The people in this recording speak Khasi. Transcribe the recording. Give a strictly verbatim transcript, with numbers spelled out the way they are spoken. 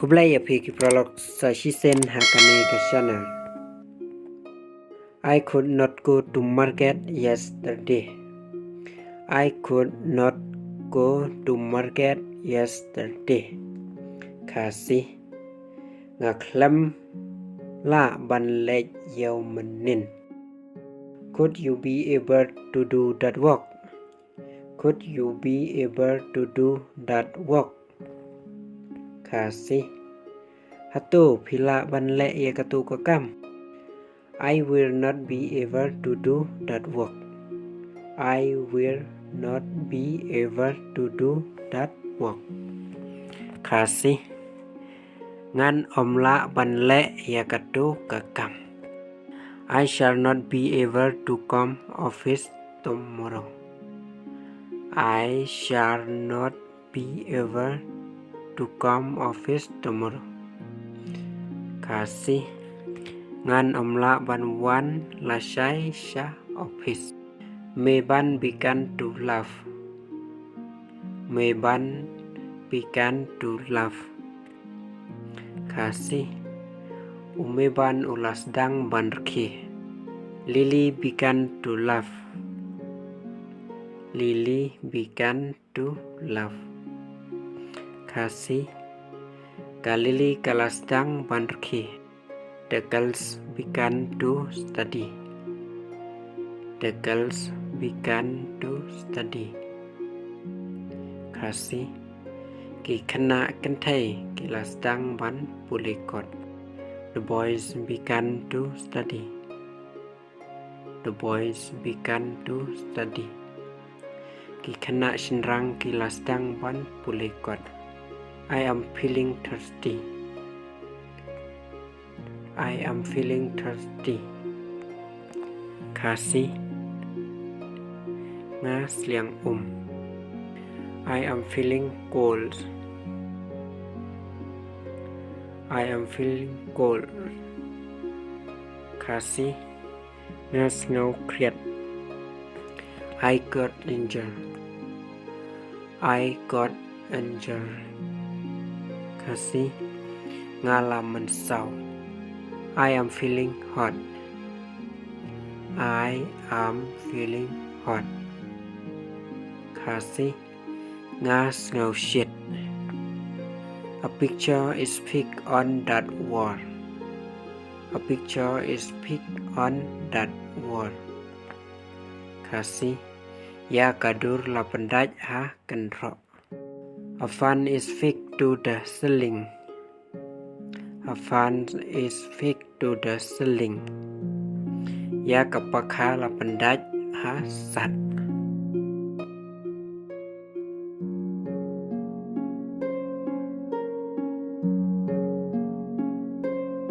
Khublei ïa phi ki paralok sa shisien ha kane ka channel. I could not go to market yesterday. I could not go to market yesterday. Khasi. Nga khlem lah ban leit ïew mynnin. Could you be able to do that work? Could you be able to do that work? Khasi. Hato phi lah ban leh ïa kato ka kam? I will not be able to do that work. I will not be able to do that work. Khasi. Ngan ym lah ban leh ïa kato ka kam. I shall not be able to come office tomorrow. I shall not be able to come office tomorrow. Khasi. Ngan ym lah ban wan lashai sha office. Me ban began to laugh. Me ban began to laugh. Khasi. U Me ban u la sdang ban rkhie. Lily began to laugh. Lily began to laugh. Khasi. Ka Lily ka la sdang ban rkhie. The girls began to study. The girls began to study. Khasi. Ki khynnah kynthei ki la sdang ban pule kot. The boys began to study. The boys began to study. Ki khynnah shynrang ki la sdang ban pule kot. I am feeling thirsty. I am feeling thirsty. Khasi. Nga sliang um. I am feeling cold. I am feeling cold. Khasi. Nga sngew khriat. I got injured. I got injured. Khasi. Nga la mynsaw. I am feeling hot. I am feeling hot. Khasi. Nga sngew shit. A picture is fixed on that wall. A picture is fixed on that wall. Khasi. Ïa ka dur la pyndait ha kynroh. A fan is fixed to the ceiling. A fan is fixed to the ceiling. Ïa ka pakha la pyndait ha sat.